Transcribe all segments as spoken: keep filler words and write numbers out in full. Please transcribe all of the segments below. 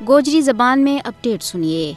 گوجری زبان میں اپڈیٹ سنیے۔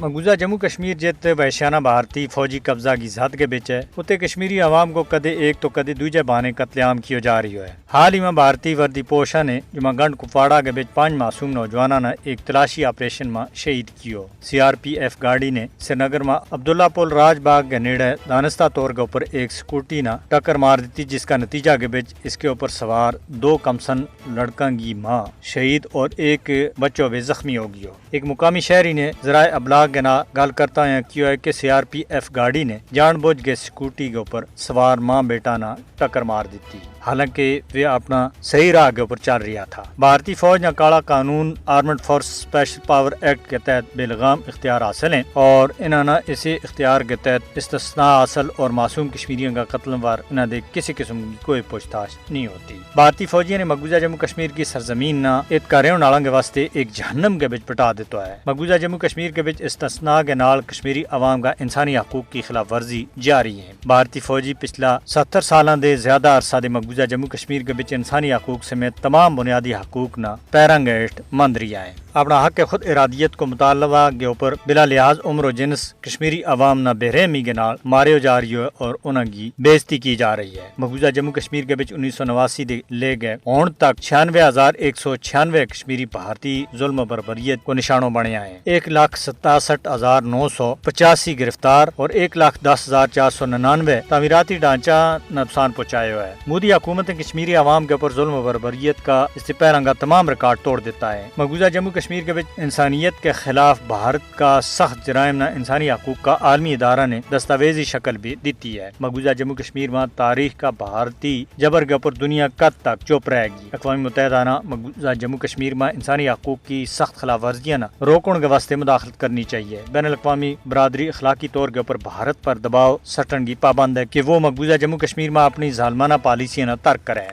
مقبوضہ جموں کشمیر جت وحشیانہ بھارتی فوجی قبضہ کی زد کے بچ ہے، اتے کشمیری عوام کو کدے ایک تو کدے دوجے بہانے قتل عام کیو جا رہی ہوئے۔ حال ہی ما بھارتی وردی پوشاں نے جمعہ گنڈ کپواڑا کے بچ پانچ معصوم نوجواناں نا ایک تلاشی آپریشن ما شہید کیو۔ سی آر پی ایف گاڑی نے سرینگر ما عبداللہ پل راج باغ کے نیڑے دانستہ طور کے اپر ایک سکوٹی نا ٹکر مار دیتی، جس کا نتیجہ کے بچ اس کے اپر سوار دو کمسن لڑکاں کی ماں شہید اور ایک بچو بھی زخمی ہو گیو۔ ایک مقامی شہری نے ذرائع ابلاغ کے نال گل کرتا ہویا کیو ہے کہ سی آر پی ایف گاڑی نے جان بوجھ کے سکوٹی کے اپر سوار ماں بیٹا نا ٹکر مار دیتی، حالانکہ وہ اپنا صحیح راہ کے اپر چل رہیا تھا۔ بھارتی فوج نا کالا قانون آرمڈ فورس اسپیشل پاور ایکٹ کے تحت بے لغام اختیار حاصل ہیں، اور انہاں نا اسے اختیار کے تحت استثناء حاصل اور معصوم کشمیریوں کا قتل وار انہاں دے کسی قسم کی کوئی پوچھ تاچھ نہیں ہوتی۔ بھارتی فوجیوں نے مقبوضہ جموں کشمیر کی سرزمین نا اتکارے ہون آلاں کے واسطے ایک جہنم کے بچ پٹا دیتا ہے۔ مقبوضہ جموں کشمیر کے بچ استثناء کے نال کشمیری عوام کا انسانی حقوق کی خلاف ورزی جاری ہیں۔ بھارتی فوجی پچھلا ستر سالاں دے زیادہ عرصہ دے مقبوضہ جموں کشمیر کے بچ انسانی حقوق سمیت تمام بنیادی حقوق نا پیرنگ ایٹ مند رہیا ہیں۔ اپنا حق خود ارادیت کو مطالبہ کے اپر بلا لحاظ عمر و جنس کشمیری عوام نا بے رحمی کے نال ماریو جا رہیو ہے اور انہاں کی بے عزتی کی جا رہی ہے۔ مقبوضہ جموں کشمیر کے بچ انیس سو نواسی دے لے گئے ہون تک چھیانوے ہزار ایک سو چھیانوے کشمیری بھارتی ظلم و بربریت کو نشانو بنیا ہیں۔ ایک لاکھ ستاسٹھ ہزار نو سو پچاسی گرفتار اور ایک لاکھ دس ہزار چار سو ننانوے تعمیراتی ڈھانچہ نقصان پہنچایو ہے۔ مودی حکومت نے کشمیری عوام کے اپر ظلم و بربریت کا اس سے پہلاں کا تمام ریکارڈ توڑ دیتا ہے۔ مقبوضہ جموں کشمیر کے بچ انسانیت کے خلاف بھارت کا سخت جرائم نا انسانی حقوق کا عالمی ادارہ نے دستاویزی شکل بھی دیتی ہے۔ مقبوضہ جموں کشمیر ما تاریخ کا بھارتی جبر کے اپر دنیا کد تک چپ رہے گی۔ اقوام متحدہ نا مقبوضہ جموں کشمیر ما انسانی حقوق کی سخت خلاف ورزیاں نا روکن کے واسطے مداخلت کرنی چاہیے۔ بین الاقوامی برادری اخلاقی طور کے اپر بھارت پر دباؤ سٹن کی پابند ہے کہ وہ مقبوضہ جموں کشمیر ما اپنی ظالمانہ پالیسیاں نا ترک کرے۔